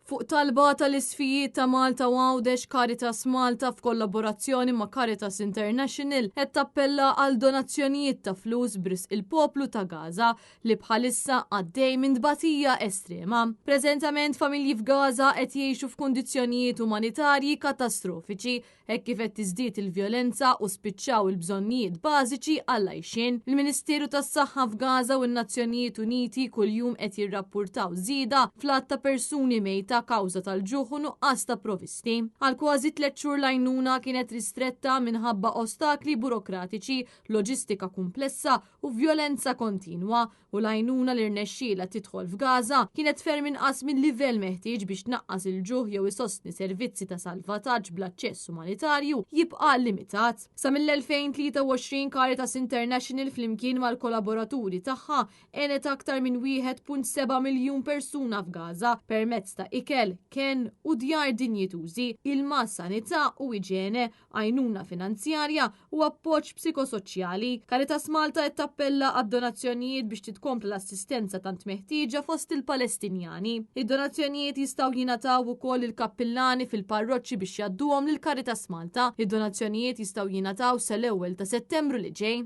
Fuq talba tal-Isqfijiet ta' Malta u Għawdex, Caritas Malta f'kollaborazzjoni ma' Caritas International qed tappella għal donazzjonijiet ta' flus b'risq il-poplu ta' Gaza li bħalissa għaddej minn tbatija estrema. Preżentament familji f'Gaza qed jgħixu f'kundizzjonijiet umanitarji katastrofiċi Hekk kif qed tiżdied il-vjolenza u spiċċaw il-bżonnijiet bażiċi għall-għajxien, il-Ministeru tas-Saħħa f'Gaza u n-Nazzjonijiet Uniti kuljum qed jirrappurtaw żieda fl-għadd ta' persuni mejta kawża tal-ġuħ u nuqqas ta' provisti. Għal kważi tlett xhur l-għajnuna kienet ristretta minħabba ostakli burokratiċi, loġistika kumplessa u vjolenza kontinwa u l-għajnuna li rnexxielha tidħol f'Gaza kienet ferm inqas mil-livell meħtieġ biex tnaqqas il-ġuħ jew isostni servizzi ta' salvataġġ bl-aċċess umanitarju jibqa' limitat. Sa mill-2023 Caritas International flimkien mal-kollaboraturi tagħha għenet aktar minn 1.7 miljun persuna f'Gaza permezz ta' ikel, kenn u djar dinjitużi, ilma, sanità u iġene, għajnuna finanzjarja u appoġġ psikosoċjali. Caritas Malta qed tappella għad-donazzjonijiet biex titkompla l-assistenza tant meħtieġa fost il-Palestinjani. Id-donazzjonijiet jistgħu jingħataw ukoll lill-kappillani fil-parroċċi biex jgħadduhom lil Caritas Malta. Id-donazzjonijiet jistgħu jingħataw sal-ewwel ta' Settembru li ġej.